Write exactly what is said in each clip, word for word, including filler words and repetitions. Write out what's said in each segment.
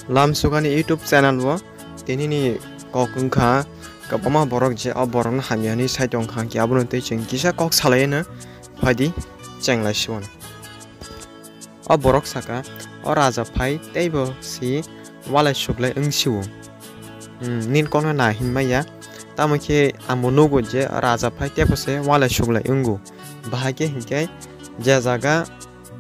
Lamsukani YouTube channel o tinini kok wngkha kwbangma borok je o borokno hamya hwnwi sai tongkha, hwnkhe abono tei chwng kisa kok salaino phaidi chenglai siwano. O borok saka, "O raja phai teibo si walai suklai wng siwo. Hmm, nini kokno nai hinmaya, tamo khe angbo nugo je raja phai teibo se walai suklai wngo." Bahai khe hinkhe je jaga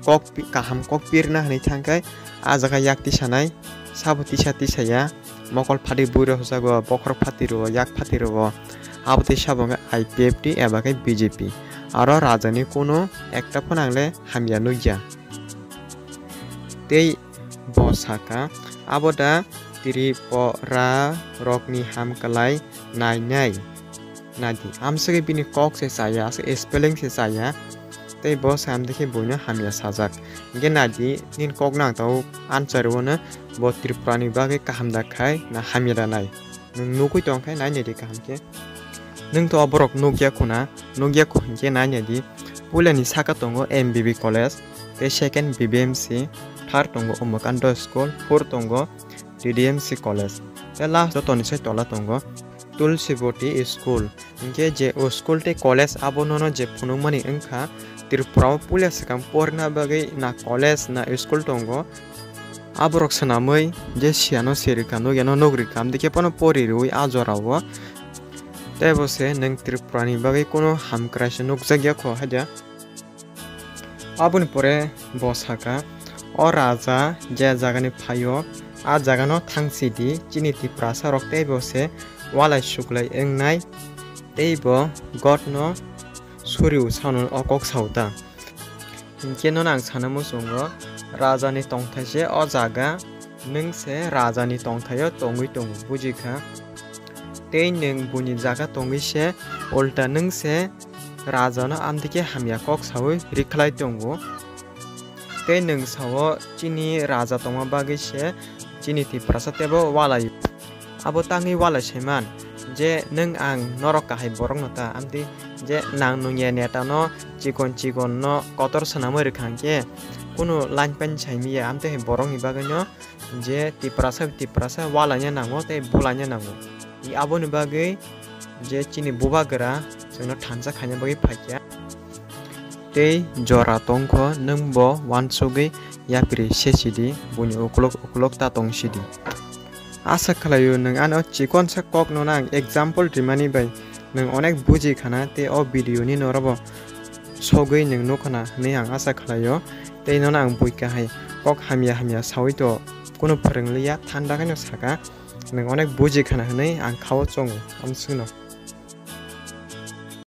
kok pi-, kaham kok pirna hwnwi thangkhe, a jaga yak tisanai, sabo tisa tisaya, mokol phati bui rok hojago, bokhorok phati rwo, yak phati rwo, abo tei sabo wngkha I P F T eba khe B J P. Aro rajani kuno ekta phano ang le hamya nukya. Tei bo saka, abo da Tripura rokni ham kwlai nainai. Naidi, amsugwi bini kok se chaya, aswk spelling se chaya, tei bo se amtwi khe buino hamya sajak. Hinkhe naidi, nini kok nang tao answer o no bo Tripura ni bagwi kaham da khai na hamya da nai. Nwng nugwi tong khe nai naidi kaham khe. Nwng to o borok nukya khuna, nukya khu hinkhe nai naidi. Puilani saka tongo M B B college, tei second B B M C, third tongo Umakanta school, fourth tongo T D M C college, tei last jotoni sai tola tongo Tulsiboti school. Hinkhe je o school tei college abo nono je phunukmani wngkha, Tripura o puila swkang porina bagwi na college na school tongo. Aborok swnamwi je siyano sirikha, nukyano nugrikha, amtwi khe phano pori rwui a jorao. Tei bo se nwng Tripura ni bagwi kuno hamkraisa nukjakya kho haida. Aboni pore bo saka, "O raja je jagani phaio, a jagano thang sidi, chini Tiprasa rok teibo se walai suklai wngnai, teibo God no suriu," sao o kok sao ta. Hinkhe nono ang sana muchungo, rajani tongthai se o jaga, nwng se rajani tongthaio tongwi tongo, bujikha. Tei nwng buini jaga tongwi se ulta nwng se rajano amtwi khe hamya kok saui rikhlai tongo. Tei nwng sao chini raja tongma bagwi se chini Tiprasa teibo walai. Abo tangwi walai saiman je nwng ang norok kahai borokno ta, amtwi je nang nungya netano chikon chikonno kotor swnamwi rwkha hinkhe kunu line pani saimiya, amtwi hai borokni bagwino je Tiprasa, Tiprasa walaina nango tei bulaina nango. I aboni bagwi je chini bubagra chwngno thansa khaina bagwi phaikha. Tei jora tongkho, nwng bo uansugwi yapri sesidi, buini ukulok ukulok ta tongsidi. Asa khlaio nwng ano chikonsa kokno ang example rimani bai nwng onek buji khana tei o video ni norobo sogwi nwng nukhana hwnwi ang asa khlaio. Tei nono ang bui kahai kok hamya hamya saui to kunu phwrwngliya, thanda khaino saka, nwng onek buji khana hwnwi ang khao chongo amswkno.